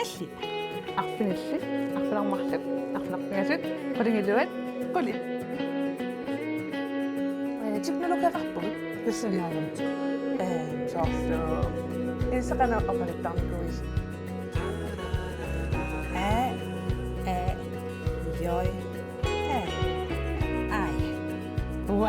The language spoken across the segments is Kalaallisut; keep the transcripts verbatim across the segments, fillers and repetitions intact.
Arfinillit, arfineq-marluk, arfineq-pingasut, qulingiluat, qulit. Ee, teknologiaqarpugut tassanngaanniit. Ee, soorlu. Illit qanoq oqaluttarnikuuisi? A, E, J, A, I. Wow.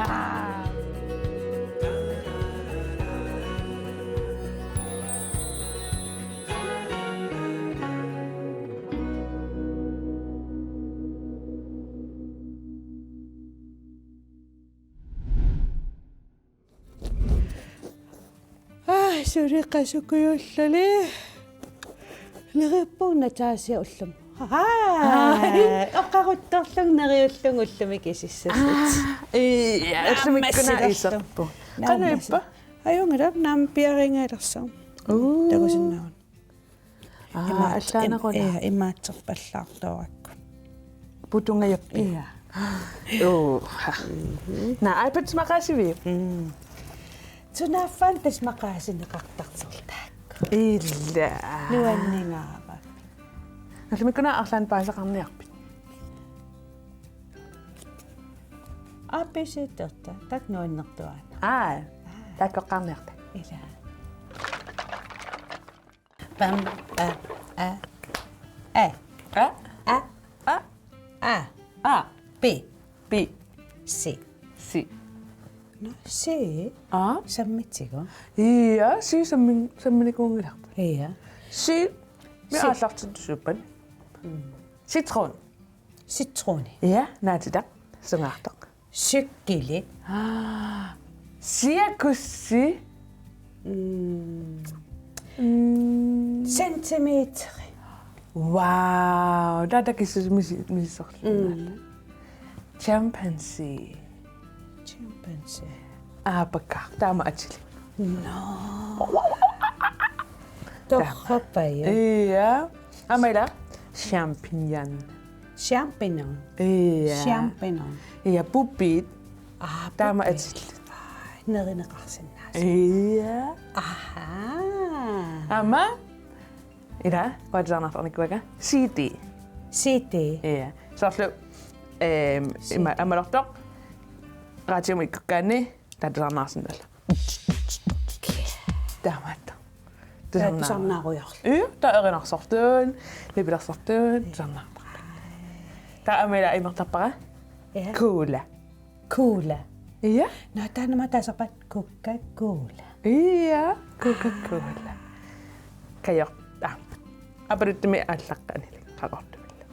Aa, suli qasukujulluni. Neriuppunga Natasha ullumi. Aa, oqaruttorlunga neriullunga ullumi kisissasut. Aa, ii, ullumikkut aamma iserpoq. Qanoq ippa? Ajunngilaq, naamik piareerinngilarsi. Uu. Takusinnaavat. Aa, imaat-, allaaneruna. Im-, ja, imaattorpallaartorakku. Putungajappi. Ja. Uu. Naa, iPad-imik maqaasiviuk? Mm. Sunaaffa tassa maqaasineqartartortaakku. Ila. Nuanningaara. Nallimikkunaa arlaannik paasisaqarniarpit? A B C-torta, taakku nuannertuaannarput. Aa, taakkoqqaarniarta. Ila. Pam, pa, a, a. A? A. A. A. A. B. B. C. C. Nå, C. A. Sammitigu. Ja, C sammin-, samminikuunngilarput. Ja. C. Mi C. Aallartittusuppat. Mm. Citron. Citroni. Ja, naatitaq. Sungaartoq. Cykkeli. Aa. Cirkussi. Mm. Mm. Centimeteri. Wow, taava kissusi misi-, misissorlugu. Mm. Chimpanzee. Chimpanzee. Aapakkaaq, taama atilik. Nå. Torrappajuk. Ja. Aamma ila champignon. Champignon. Ja. Champignon. Ja, pupiit. Aa, taama pupiit. Atillit. Aa, nerineqarsinnaasut. Ja. Aha. Aamma ila, qulit tusarnaartarnikuuakka. C D. C D. Ja. Soorlu, ehm, C D. Ima, aamma lortoq. Radiomi ikkukkaanni, taava tusarnaarsinnaallugu. Taamaattoq. Taava tusarnaarujoorlugu. Ja, taava erinarsortuut, nipilersortuut, tusarnaartarput. Taava aamma ila imertarpara. Ja. Cola. Cola. Ja. Nå, taanna aamma taasarpaat Coca-Cola. Ja, Coca-Cola. Kajoq. Aa. Apaluttumik aallaqqaanilik qaqortumillu.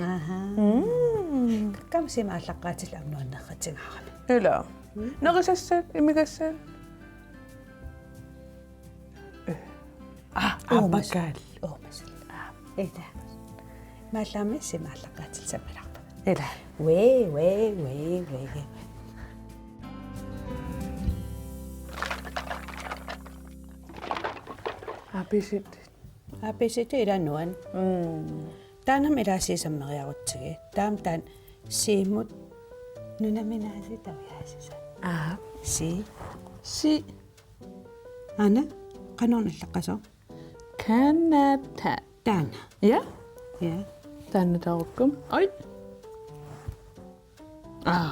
Aha. Mm. Kakkami siimik aallaqqaatillit aamma nuannersinnaagami. Ila. Mm. Nerisassat, imigassat. Aa, uumasut. Aapakkaat. Uumasut. Aa. Ila. Imaallaammi siimik aallaqqaatillit sammilaarpagut. Ila. Wee, wee, wee, wee. A B C. A B C-t ila nuann. Mm. Taannami ila C sammeriarutsigu. Taama taanna C-mut nunaminngaanniit taviaasisa. Aa. C. C. Aana, qanoq naallaqqasoq? Canada. Taanna. Ja? Ja. Taanna taarukkum. Oj. Aa,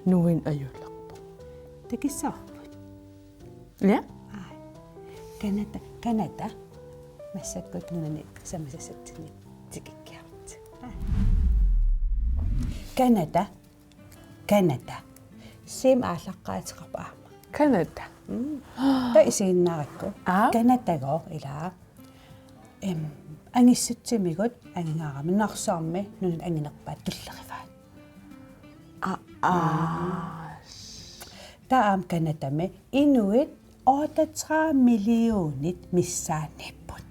nuann ajulerpoq. Takissavarput. Ja? Aa. Canada, Canada. Massakkut nunani sammisassatsinnik tikikkiarput. Aa. Canada. Canada. Siimik aallaqqaateqarpoq aamma. Canada. Mm. Taava isiginnaarakku. Aa. Canadagooq ila. Em, angissutsimigut angingaarami, Narsarmi nunat anginerpaat tullerivaat. Aa, aa. Taava aamma Canadami inuit otteogtredive millionit missaanniipput.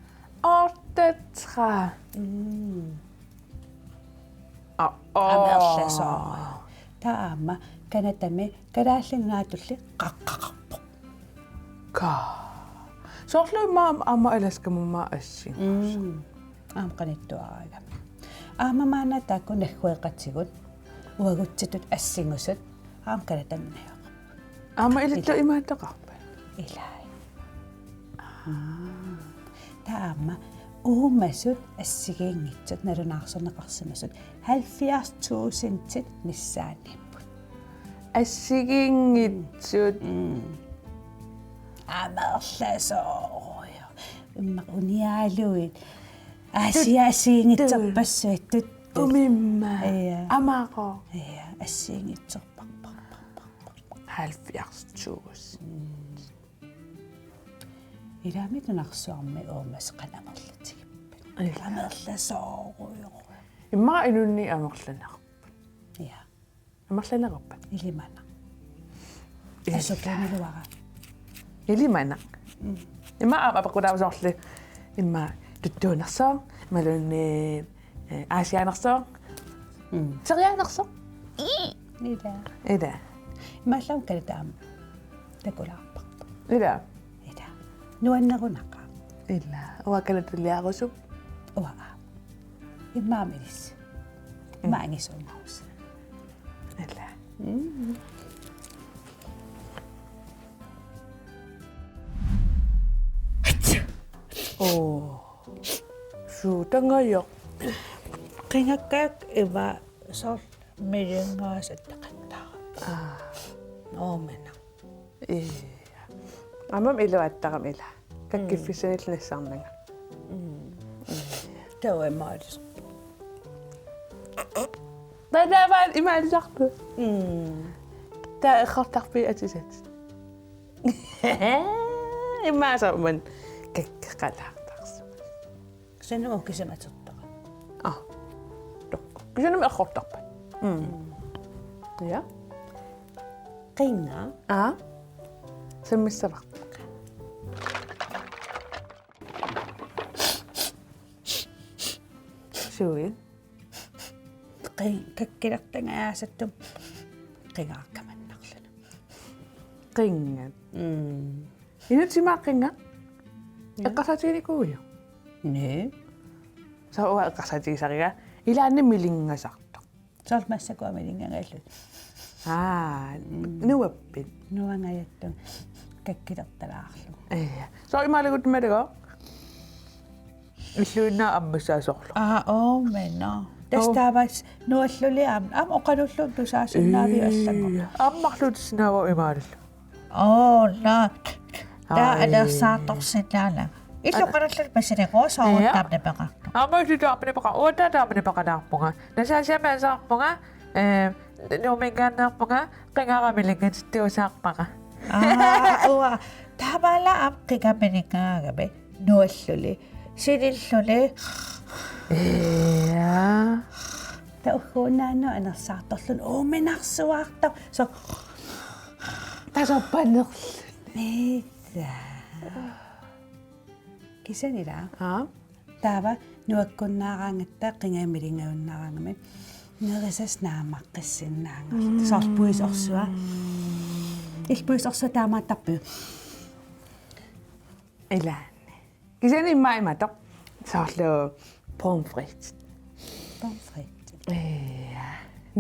Otteogtredive. Mm. Aa, aa. Amerlasoorpoq. Taava aamma Canadami Kalaallit Nunaatulli qaqqaqarpoq. Ka. Soorlu immaqa aamma Alaskami aamma assingusoq. Mm. Aamma qanittuaraagami. Aamma maanna taakku naggueqatigut uagutsitut assingusut aamma Canadami najugaqarput. Aamma ilittu. Ila. Imaattoqarpat? Ilai. Aa. Taava aamma Uumasut assigiinngitsut nalunaarsorneqarsimasut halvfjerds tusindit missaanniipput. Assigiinngitsut. Mm. Amerlasoorujuk. Immaqa unialuit. Asia assigiinngitsorpassuit. Tut. Umimma. Ja. Amaqo. Ja, assigiinngitsorpassuit. Halvfjerds tusind. Mm. Ilaami nunarsuarmi uumasut qanoq amerlatigipput. Ila. Amerlasoorujuk. Immaqa inunnik amerlanerput. Ja. Amerlanerput. Ilimanaq. Ila. Asukuniluara. Ilimanaq. Mm. Immaqa apeqqutaavoq soorlu. Immaqa tuttuunersoq. Imaluunniit, eh, aasiaanersoq. Mm. Teriaanersoq. Ila. Ila. Imaallaat kalitaam takulaarparput. Ila. Ila. Nuannerunaqaaq. Ila. Uanga kalataliarusup. Uanga. Immaqa milis. Mm. Immaqa angisuumaarus. Ila. Mm. Oo. Suutangajaq. Qingakkaak iva soorlu milingaasat taqattaarput. Aa. Uumanaq. Ii. Aamma iluatsittarami ila. Kakkiffissanillu nassarnanga. Mm. Taava imaalisoq. Taava imaalisarpoq. Mm. Taava errortarfiit atisat. Immaqa soorunami kakkeqalaartarsimasoq. Kisianni ukisimatittara. Aa. Tokko. Kisianni errortarpat. Mm. Ja. Qinga. Aa. Sammissavarput. Suit. Qi-, kakkilertangajaasattumi qingaarkamannarluni. Qingat. Mm. Inuup timaa qinga? Ja. Eqqarsaatiginikuuiuk? Naa. Soorlu uanga eqqarsaatigisariga. Ilaanni milingasartoq. Soorlu massakkut milingagallu. Aa, mm. Nuappit? Nuangajattut kakkilertalaarlugit. Ja. Soorlu imaaligut timaligooq? Illuinnaat ammassaasorlu. Aa, oo, mena. Oo. Tassa taava nualluli aamma, aamma oqalulluunniit tusaasinnaaviuk allanngorlutit? Ii, ammarlutit sinnaavavut imaalillu. Oo, naa. Taava anersaartorsinnaanani. Illu oqalulluunniit misiliivoq soorlu. Ja. Taama nipeqartoq. Aamma illu taama nipeqa-, oo, taava taama nipeqalaarpunga. Nasaasiami asaarpunga, eh, Nuumminngaanneerpunga, qingara milingatittuusaarpara. Aa, uanga. Taamaallaat aamma qinga milingaagami. Nualluli. Sinilluni. Ja. Taava ugguuna anersaartorluni uuminarsuaartoq. Soorlu. Tasorpanerluni. Niisa. Kisianni ila. Aa. Taava nuakkunnaaraangatta qinga milingagunnaaraangami. Nerisassaq naammaqqissinnaanngorlutik. Mm. Soorlu puisorsua. Illit puisorsua taamaattarpiuk? Ilaanni. Kisianni immaqa imatut. Soorlu pomfrit. Pomfrit. Ja.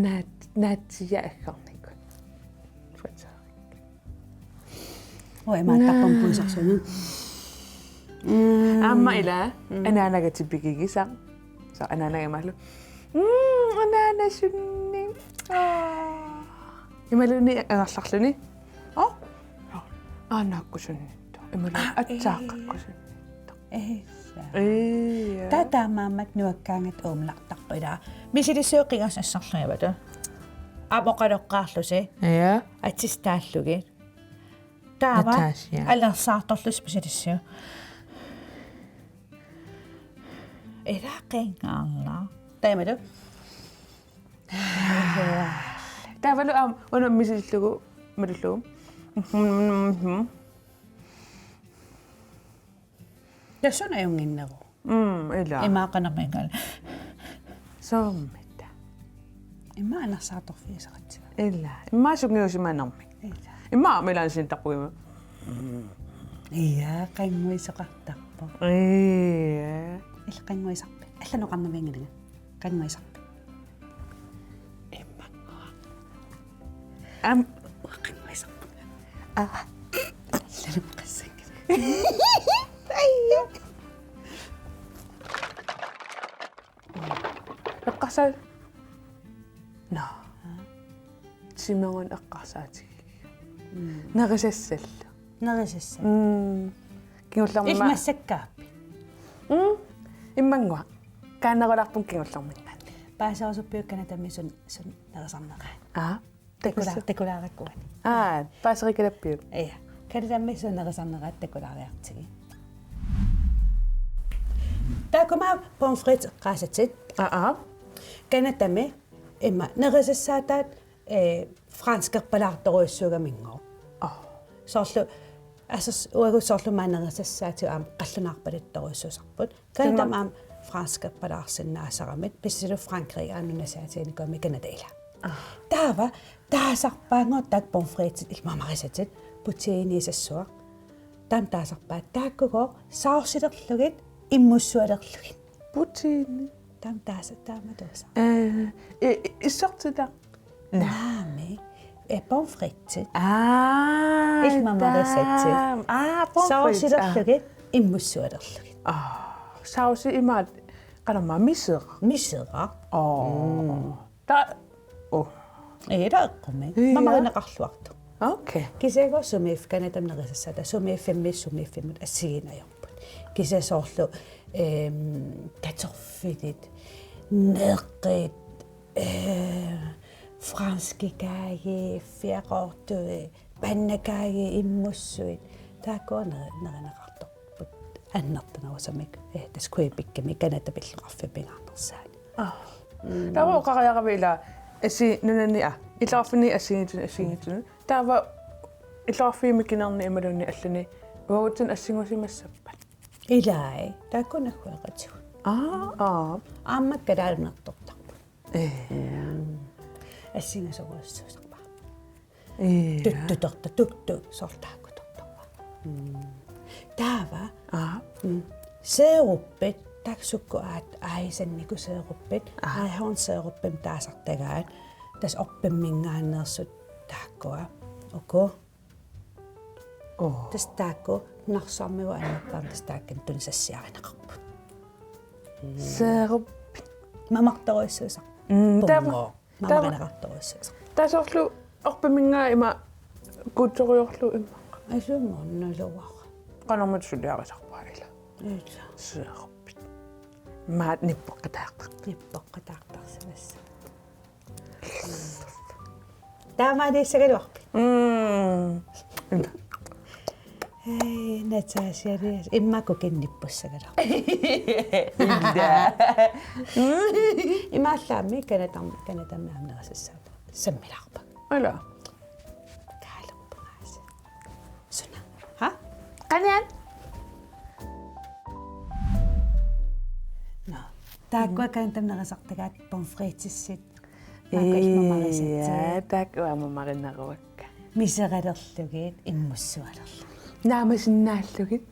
Naat-, naatsiiaat aggornikkut. Fritørik. Oo, imaattarput puisorsuarmi. Mm. Aamma ila, mm, anaanaga tipigigisaq. Soorlu anaanaga imaallugu. Mm, anaanasunni. Aa. Imaluunniit angerlarluni. Oo? Aa, naakkusunniittoq. Imaluunniit, aa, ee, atsaaqqakkusunniittoq. Ee. Ee, ja. Taava taamaammat nuakkaangatta uuminartarpoq ila. Misilissiuk qingasut nassarlugit imatut. Aamma oqaloqqaarlusi. Ja. Atsistaallugit. Taava. Natasha. Anersaartorlusi misilissiuk. Ila qingaarlaa. Taava imatut. Taavalu aamma una misilillugu matullugu. Mhm. Tassuuna ajunnginneruvoq. Mm, ila. Imaaqanamigal. Soormita. Immaqa anersaartorfigisaqatsigu. Ila. Immaqa sungiusimanermik. Ila. Immaqa aamma ilaanni sinittarpugut. Ila, qannguisoqartarpoq. Ila. Ila qannguisarpit? Allanut oqarnaviannginnama. Qannguisarpit? Immannguaq. Aamma. Uanga qannguisarpunga. Aa. Allanut oqassanngilanga. Aija. Ta-, nå. Timerun eqqarsaatigiga. Mm. Nerisassallu. Nerisassallu. Mm. Kingullermi. Illit massakkaappi? Mm. Immannguaq. Kaanerulaarpunga kingullerminngaanniit. Paaserusuppiuk Canadami sun, sun nerisarneraa? Aa. Takula-, takulaarakkani. Aa, paaserikalappiuk? Ja. Canadami sun nerisarneraa takulaariartigu. Taakkua pomfrit eqqaasatit. Aa, aa. Canadami imma nerisassaataat, eh, franskerpalaartorujussuugaminnga. Aa. Soorlu, assut uagut soorlu maani nerisassaatigut aamma qallunaarpaluttorujussuusarput. Canadami aamma franskerpalaarsinnaasaramik, pissutigalugu Frankrig aamma nunasaatiginikuugami Canada ilaa. Aa. Taava, taasarpaannguaq taakku pomfritit illit mamarisatit, poutine-sassuaq. Taama taasarpaat taakkugooq saucilerlugit, immussualerlugit. Poutine. Taama taasa-, taama taasaa. Eh, i-, i-, issortitaq. Naamik. Eh, pomfritit. Aa, illit mamarisatit. Taam-, aa, pomfritit. Saucilerlugit, immussualerlugit. Aa, sauci imaat, qanormaa, miseraq. Miseraq. Aa. Mm. Ta-, oh. Ila eqqumik. Ja. Mamarineqarluartoq. Okay. Kisianni sumiiff-, Canadami nerisassaataat sumiiffimmi, sumiiffimmut assigiinngitsut ajorput. Kisianni soorlu, ehm, kartoffelit, neqit, eh, franskikaagiit, fjerkræfti, pandekaagiit, immussuit. Taakkua neri-, nerineqartarput. Annertunerusumik, eh, tassa Quebecimi Canada pilluaqarfiup pingaarnersaani. Aa. Mm. Taava oqariaravit ila assi-, nunani, aa, illoqarfinni assigiinngitsunut, assigiinngitsunut. Taava illoqarfiit mikinerni imaluunniit allani uagutsinnut assingusimassappat? Ilaa, taakku naggueqatigut. Aa, aa. Aamma kalaallinertortarput. Ee. Mm. Assingasorujussuusarpara. Ee. Tuttutorta, tuttu, soorlu taakku tortorpara. Mm. Taava. Aa. Mm. Siruppit, taakku sukkut aat-, aasannikusiruppit, aa, aihorn siruppimik taasartagaat, tassa orpimminngaanneersut taakkua. Uku. Oo. Tassa taakku nunarsuarmiut annerpaamik tassa taakkua tunisassiarineqarput. Sirup. Mamartorujussuusarput. Mm, taava, punngo. Taava. Mamarineqartorujussuusarput. Taava soorlu orpimminngaanniit ima kuuttoriorlugu immaqa. Asunnguunnaluara. Qanormita suliarisarpara ila. Ila. Sirup. Maat nippoqqataartar-. Nippoqqataartarsimassaaq. Taamaaliussagaluarpit? Mm. Hej, Natasha, Elias. Immaqa kukinnippussagalaa. Ila. Imaallaammi Canadami, Canadami aamma nerisassaat. Sammilaarpakka. Ila. Kaalerpungaasi. Suna. Ha? Qanian? Nå. Taakkua Canadami nerisartagaat pomfritissit. Maakka illit mamarisatit. Ija, taakkua mamarineruakka. Miseralerlugit, immussualerlugit. Naamasinnaallugit.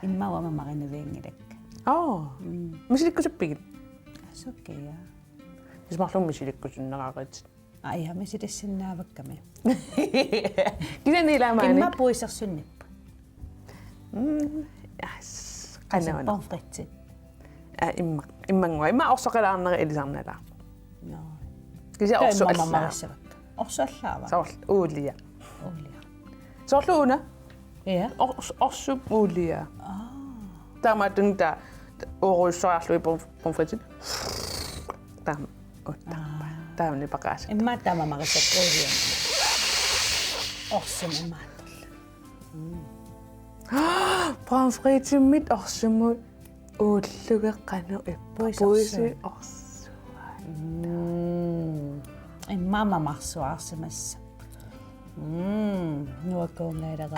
Immaqa uanga mamarineruanngilakka. Oo. Mm. Misilikkusuppigit? Asukiaq. Isumaqarlunga misilikkusunneraratit. Aa, ija, misilissinnaavakkami. Kisianni ilaamaani. Immaqa puisersunnipput. Mm, yes. Qanoq. Pomfritit. Aa, imma-, immannguaq. Immaqa orsoqalaarnera ilisarnalaaq. Nå. Kisianni. Taava orsoq immaqa allaa. Mamarissavakka. Orsoq allaava? Soorlu uulia. Uulia. Soorlu una. Ja. Ors-, orsup uulia. Aa. Taamaattumik taava uorujussuariarlugit pom-, pomfritit. Taama. Aa. Taama nipaqaasat. Immaqa taama mamarissat uulia. Orsumik imaattorlu. Mm. Pomfritimmit orsumut uullugit qanoq ippa? Puisersuit. Puisit orsuit. Mm. Immaqa mamarsuarsimassapput. Mm, nuakkuunngilanga.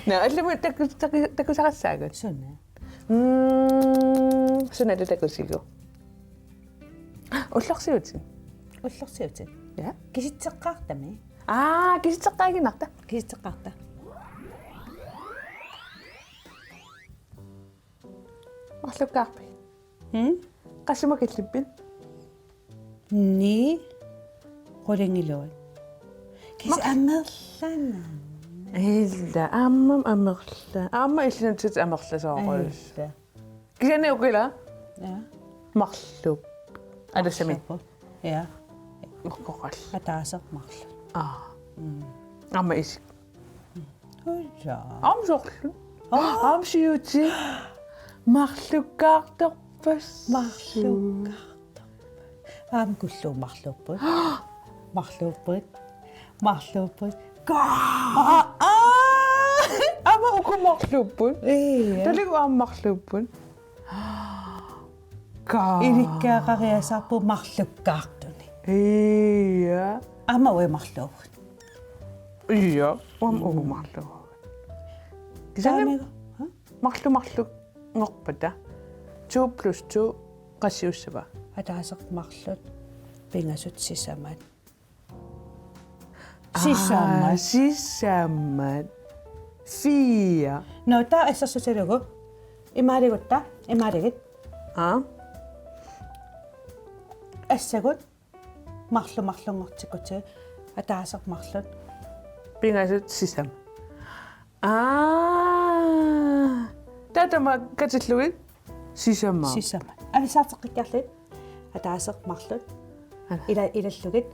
Nå, allamut taku-, taku-, takusaqassaagut. Suna? Mm, suna takusigu? Ullorsiutit. Ullorsiutit. Ja. Kisitseqqaartami. Aa, kisitseqqaaginnarta. Kisitseqqaarta. Marlukkaarpit? Hmm? Qassima killippit? Ni. Qulingiluat. Kis-, Mar-, amerlana. Ila, aamma amerla-. Aamma illinatsit amerlasoorujussuit. Ila. Kisianni uku ila? Ja. Marluk. Alasami. Marluupput. Ja. Ukkoqal. Ataaseq marluk. Aa. Aamma isik. Uja. Aamma soorlu. Aamma siuti. Marlukkaartorpas. Marlukkaartorpas. Aamma kulluuq marluupput. Marluupput. Marluupput. Kaa! Aamma uku marluupput. Ee. Taligu aamma marluupput. Kaa. Ilikkagaqariasaarpugut marlukkaartunik. Ia. Aamma uagut marluuvugut. Ia, uagut uagut marluuvugut. Kisianni marluk marlunngorpata. To plus to qassiussava? Ataaseq marluk, pingasut sisamat. Sisamat. Sisamat. Fire. Nå, taava assersuutigalugu. Imaaligutta, imaaligit. Aa. Assagut marluk marlunngortikkutsigu, ataaseq marluk. Pingasut sisamat. Aa. Taava tamaat katillugit sisamat. Sisamat. Avissaarteqqikkiarlutit. Ataaseq marluk. Ila, ilallugit.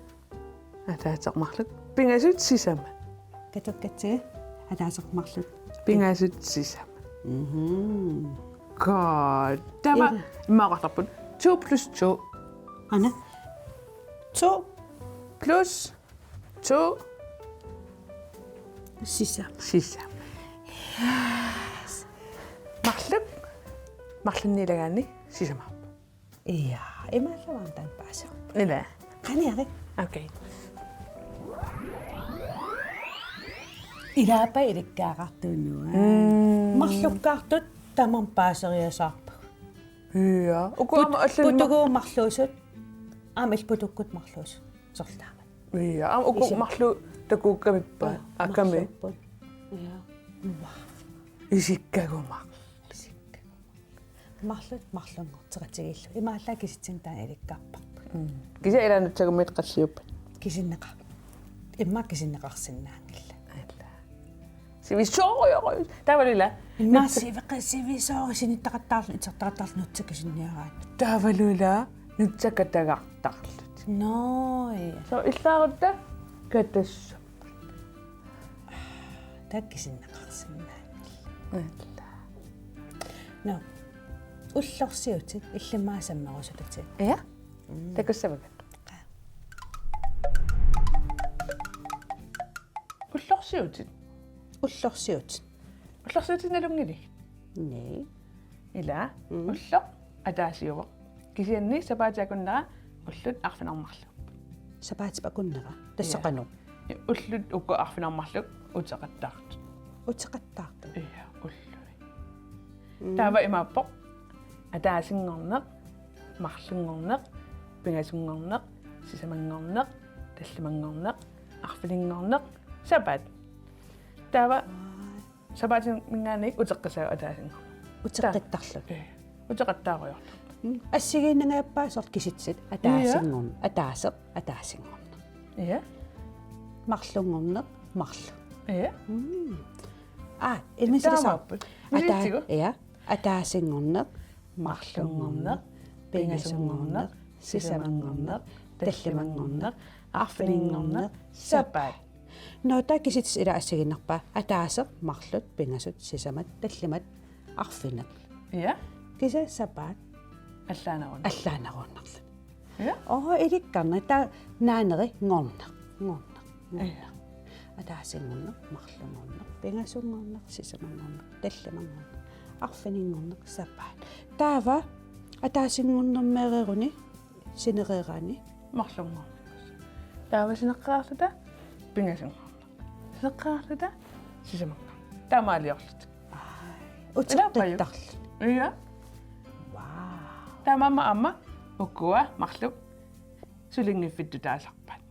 Ataaseq marluk. Pingasut sisamat. Katukkatsigu. Ataaseq marluk. Pingasut sisamat. Mhm. God. Tamaat. Immaqa oqartarput. To plus to. Aana. To. Plus to. Sisamat. Sisamat. Marluk. Marlunnik ilagaanni sisamat. Ia, imaallaat taanna paasivoq. Ila. Qaniari. Okay. Ilaapa ilikkagaqartuunngua. Mm. Marlukkaartut tamarmik paaseriasaarpagut. Ia. Uku aamma allani ma- Putukkut marluusut. Aamma illit putukkut marluusut. Soorlu taama. Ia. Aamma uku marluk takuukkamippa. Akami. Ia. Isikkagut marluk. Marluk marlunngorteqatigiillu. Imaallaat kisitsisinni taanna ilikkarparput. Kisianni ila nutsagumiit qassiuppat? Kisinneqar-. Immaqa kisinneqarsinnaanngillat. Sivisoorujorujuit. Taavalu ila. Immaqa siveqi-, sivisoorujuit sinittaqattaarlutik, itsertaqattaarlutik nutsakkut kisinniaraat. Taavalu ila nutsakatagartarlutik. Nå, ia. Soorlu illaarutta katassapput. Taava kisinneqarsinnaanngillat. Ila. Nå. Ullorsiutit, illimmi sammerusutit. Ia. Takussavagut. Ullorsiutit. Ullorsiutit. Ullorsiutit nalunngilatit? Naa. Ila, mm, ulloq ataasiuvoq. Kisianni sapaatip akunnera ullut arfineq-marluk. Sapaatip akunnera? Tassa qanoq? Ja. Ullut uku arfineq-marluk uteqattaartut. Uteqattaartut? Ja, ullui. Mm. Taava imaappoq: ataasinngorneq, marlunngorneq, pingasunngorneq, sisamanngorneq, tallimanngorneq, arfininngorneq, sapaat. Taava sapaatip akunnera uteqqissaagut ataasinngorneq. Uteqqittarlutik. Ja. Uteqattaarujoortarput. Mm. Assigiinnangajappaa soorlu kisitsisit ataasinngorneq, ataaseq, ataasinngorneq. Ja. Marlunngorneq, marluk. Ja. Mm. Aa, ilmisilisar. Taamaapput. Ataa-, isitsigu? Ja. Ataasinngorneq, marlunngorneq, pingasunngorneq, sisamanngorneq, tallimanngorneq, arfininngorneq, sapaat. Nå, taava kisitsisit ila assigiinnarpaat: ataaseq, marluk, pingasut, sisamat, tallimat, arfineq. Ja. Kisianni sapaat allaanerunnarluni. Allaanerunnarluni. Ja. Oo, ilikkarneq, taava naaneri ngorneq, ngorneq, ngorneq. Ja. Ataasinngorneq, marlunngorneq, pingasunngorneq, sisamanngorneq, tallimanngorneq, arfininngorneq, sapaat. Taava ataasinngornermeereeruni sinereeraanni marlunngorneq. Taava sineqqaarluta pingasunngorneq. Sineqqaarluta sisamanngorneq. Taamaaliorlutik. Ai. Uteqqittarlutik. Ja. Wow. Taamaammat aamma ukua marluk sulinngiffittut taasarpaat.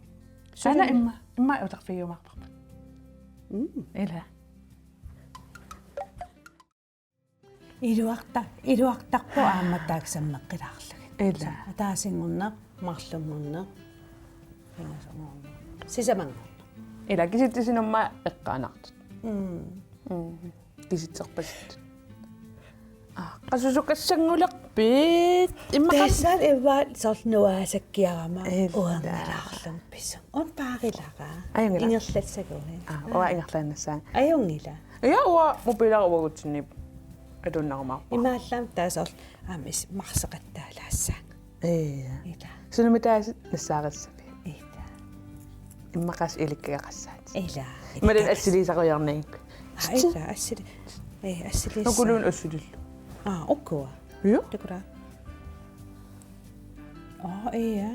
Sulin-, aana imma, imma uterfigiumaarparput. Mm. Ila. Iluarta-, iluartarpoq aamma taakku sammeqqilaarlugit. Ila. Ataasinngorneq, marlunngorneq, pingasunngorneq, sisamanngorneq. Ila, kisitsisinut aamma eqqaanartut. Mm. Mm. Kisitserpasut. Qasusukassanngulerpit? Immaqa- Tassal ivaat sornuaasakkiarama. Illa. Uangalaarlum pisum. Un paarilara. Ajunngilaq. Ingerlassaguni. Aa, uanga ingerlaannassaanga. Ajunngilaq. Ja, uanga mobiilera uagutsinni atunnarumaarpa. Imaallaam taasorl amis marseqattaalaassaanga. Ija. Ila. Sunumi taas nassaarissavit? Ila. Immaqas ilikkagaqassaat. Ila. Imaluunniit assiliisarujarnagit. Aa, ila, assili-, ee, assiliissaa. Nukuluun assilillu. Aa, ukua. Ja. Takura. Aa, ija.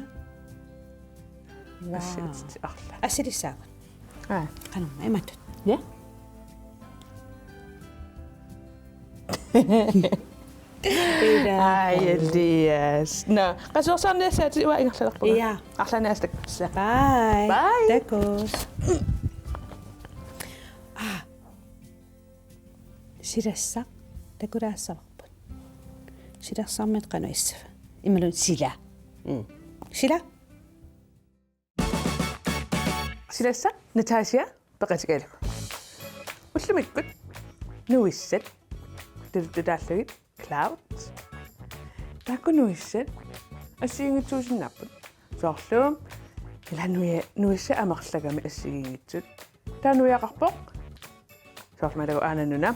Wow. Assilitsi arla. Assilissaagut. Aa. Qanormaa, imatut. Ja. Ila. Ai, Elias. Nå, qasuersaarniassaatit, uanga ingerlalerpunga. Ja. Arlaannik aasiit takuss'. Bye. Bye. Takuss'. Aa. Silassaq takulaassavarput. Silassarmiit qanoq issava? Imaluunniit sila. Mm. Sila. Silassaq Natasha peqatigalugu. Ullumikkut nuissat tuluttutaallugit clouds. Taakku nuissat assigiinngitsuusinnaapput. Soorlu ila nuia-, nuissat amerlagami assigiinngitsut. Taava nuiaqarpoq. Soorlu maannakkut aanannuna.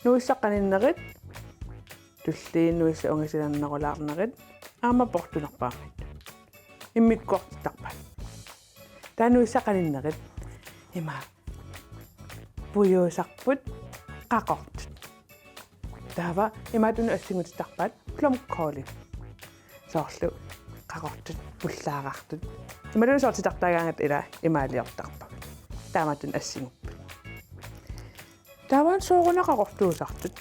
Nuissat qaninnerit. Tulliit nuissat ungasilernerulaarnerit. Aamma portunerpaamit. Immikkoortittarpaat. Taava nuissat qaninnerit. Ima. Pujuusarput qaqortut. Taava imaattunut assinguutittarpaat blomkåli. Soorlu qaqortut pullaarartut. Imaluunniit soorlu titartaagaangatta ila imaaliortarpagut. Taamaattunut assinguupput. Taava soorunami qaqortuusartut.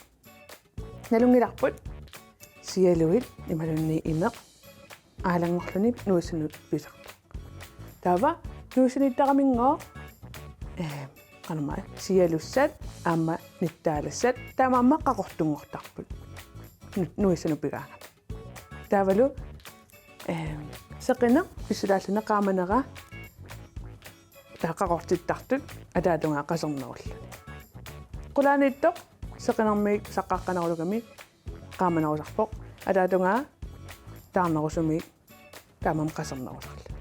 Nalunngilarput sialuit imaluunniit imeq aalanngorluni nuissanut pisartoq. Taava nuissaniittaraminngooq, ee, qanormaa, sialussat aamma nittaalassat taamaammat qaqortunngortarput. Nu-, nuissanut pigaangami. Taavalu, ee, seqineq pissutaalluni qaamanera taava qaqortittartut ataatungaa qasernerulluni. Qulaaniittoq seqinermiit saqqaaqqanerulugami qaamanerusarpoq. Ataatungaa taarnerusumiit taamaammat qasernerusarluni.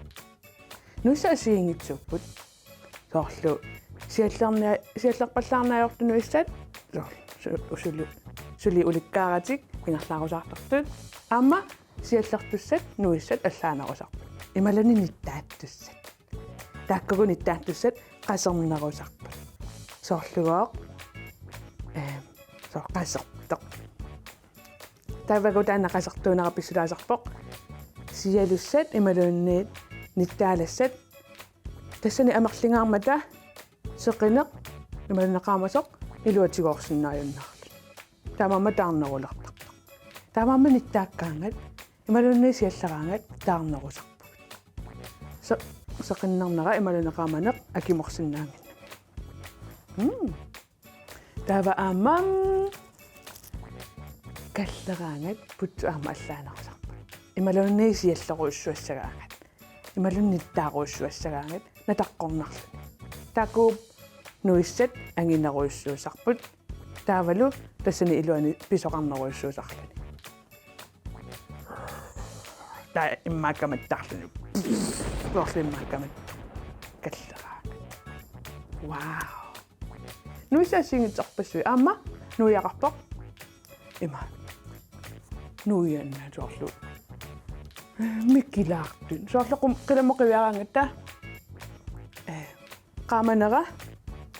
Nuissat assigiinngitsuupput. Soorlu siallernia-, siallerpallaarneq ajortut nuissat. Soorlu su-, suli, suli ulikkaaratik ingerlaarusaartartut. Aamma siallertussat nuissat allaanerusarput. Imaluunniit nittaattussat. Taakkuku nittaattussat qasernerusarput. Soorlugooq, ee, soorlu qasertoq. Taavaku taanna qasertuunera pissutaasarpoq sialussat imaluunniit nittaalassat. Tassani amerlingaarmata seqineq imaluunniit qaamasoq iluatigoorsinnaajunnaarluni. Taamaammat taarnerulertarpoq. Taamaammat nittaakkaangat imaluunniit sialleraangat taarnerusarpugut. Se-, seqinnernera imaluunniit qaamaneq akimorsinnaannginnami. Mm. Taava aamma kalleraangat putsut aamma allaanerusarput. Imaluunniit siallerujussuassagaangat. Imaluunniit nittaarujussuassagaangat nataqqornarluni. Taakkuupput nuissat anginerujussuusarput. Taavalu tassani iluani pisoqarnerujussuusarluni. Taava immaqa kamattarluni. Soorlu immaqa kamat-, kalleraangat. Wow. Nuissat assigiinngitsorpassuit aamma nuiaqarpoq. Ima. Nuianna soorlu. Mikilaartut. Soorlu qum-, qilammut qiviaraangatta. Ee, qaamanera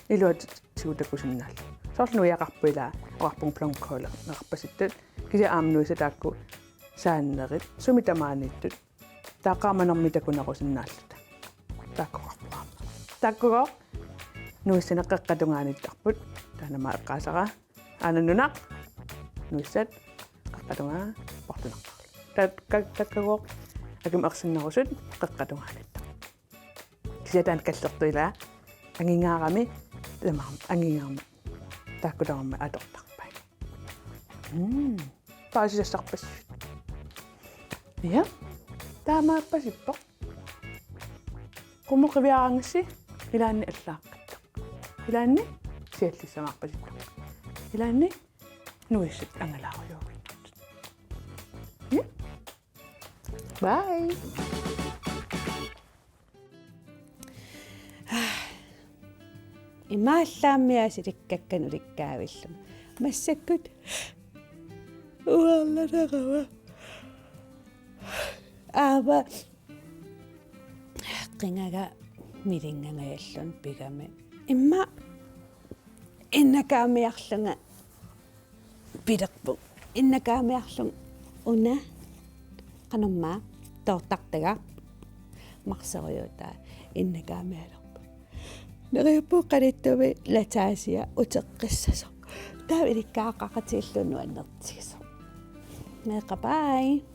iluat- -tigut takusinnaallugu. Soorlu nuiaqarpoq ila oqarpunga blomkåleqarpasittut. Kisianni aamma nuissat taakku saannerit. Sumi tamaaniittut. Taava qaamanermik takunerusinnaalluta. Taakku oqarpunga aamma. Taakkugooq nuissanik qeqqata tungaaniittarput. Taanna aamma eqqaasara. Aana nunaq. Nuissat. Qeqqata tungaa. Portunartarluni. Ta-, ka-, taakkugooq. Akimut ersinnerusut. Qeqqata tungaaniittarput. Kisianni taanna kallertup ila angingaarami, tamarmi, angingaarami. Taakku tamarmik atortarpai. Mm. Paasisassarpassuit. Ja. Taamaappasippoq. Qummut qiviaraangassi ilaanni allaaqqittoq. Ilaanni siallissamaarpasittoq. Ilaanni Nuissit angalaarujuugut. Bye. Imaallaammi asilikkakka nulikkaavillunga. Massakkut uarlanerama. Aava qingaga milinngangajallun pigami. Imma innakaamiarlunga pilerpunga. Innakaamiarlunga una qanormaa toortartaga marsorujuutaa innakaamialerpunga. Neriuppunga qanittumi lataasia uteqqissasoq. Taava ilikkagaqaqatigilluunniit nuannertigisoq. Meeqqat bye.